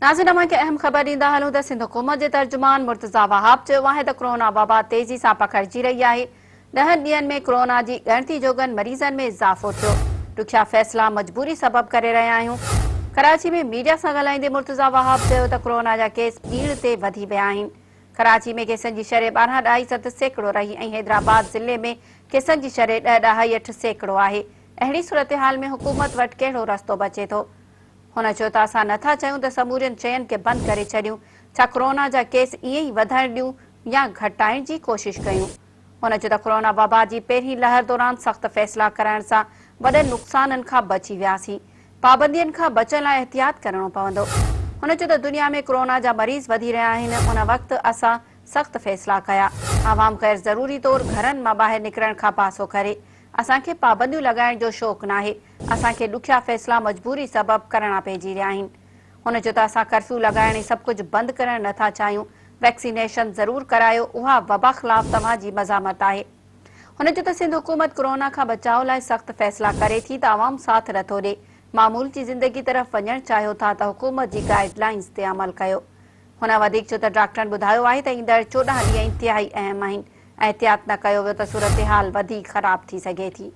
ناظرين اوهان کي اهم خبر ڏيندا هلون ته سنڌ حڪومت جي ترجمان مرتضيٰ وهاب چيو آهي ته ڪرونا وبا تيزي سان پکڙجي رهي آهي، ڏهن ڏينهن ۾ ڪرونا جي ڳڻتي جوڳن مريضن ۾ اضافو ٿيو، ڏکيا فيصلا مجبوري سبب ڪري رهيا آهيون. ڪراچي ۾ ميڊيا سان ڳالهائيندي مرتضيٰ وهاب چيو ته ڪرونا جا ڪيس ٻيڻ تي وڌي ويا آهن، ڪراچي ۾ ڪيسن جي شرح 12.7% رهي ۽ حيدرآباد ضلعي ۾ ڪيسن جي شرح 10.8% آهي، اهڙي صورتحال ۾ حڪومت وٽ ڪهڙو رستو بچي ٿو؟ هن چيو ته اسان نٿا چاهيون ته سمورين شين کي بند ڪري ڇڏيون، ڇا ڪرونا جا ڪيس ائين ئي وڌائڻ ڏيون يا گهٽائڻ جي ڪوشش ڪيون؟ هن چيو ته ڪرونا وبا جي پهرين لهر دوران سخت فيصلا ڪرائڻ سان وڏن نقصانن کان بچي وياسين، پابندين کان بچڻ لاء احتياط ڪرڻو پوندو. هن چيو ته دنيا ۾ ڪرونا جا مريض وڌي رهيا آهن، ان وقت اسان سخت فيصلا ڪيا، عوام غير ضروري طور گهرن مان ٻاهر نڪرڻ کان پاسو ڪري، اسان کي پابنديون لڳائڻ جو شوق ناهي، اسان کي ڏکيا فيصلا مجبوري سبب ڪرڻا پئجي رهيا آهن. هن چيو ته اسان ڪرفيو لڳائڻ ۽ سڀ ڪجهه بند ڪرڻ نه ٿا چاهيون، ويڪسينيشن ضرور ڪرايو، اها وبا خلاف توهان جي مزاحمت آهي. هن چيو ته سنڌ حڪومت ڪورونا کان بچاء لاء سخت فيصلا ڪري ٿي ته عوام ساٿ نه ٿو ڏي، معمول جي زندگي طرف وڃڻ چاهيو ٿا ته حڪومت جي گائيڊ لائينز تي عمل ڪيو. هن وڌيڪ چيو ته ڊاڪٽرن ٻڌايو آهي ته ايندڙ 14 ڏينهن انتهائي اهم آهن، احتياط نه ڪيو ويو ته صورتحال وڌيڪ خراب ٿي سگهي ٿي.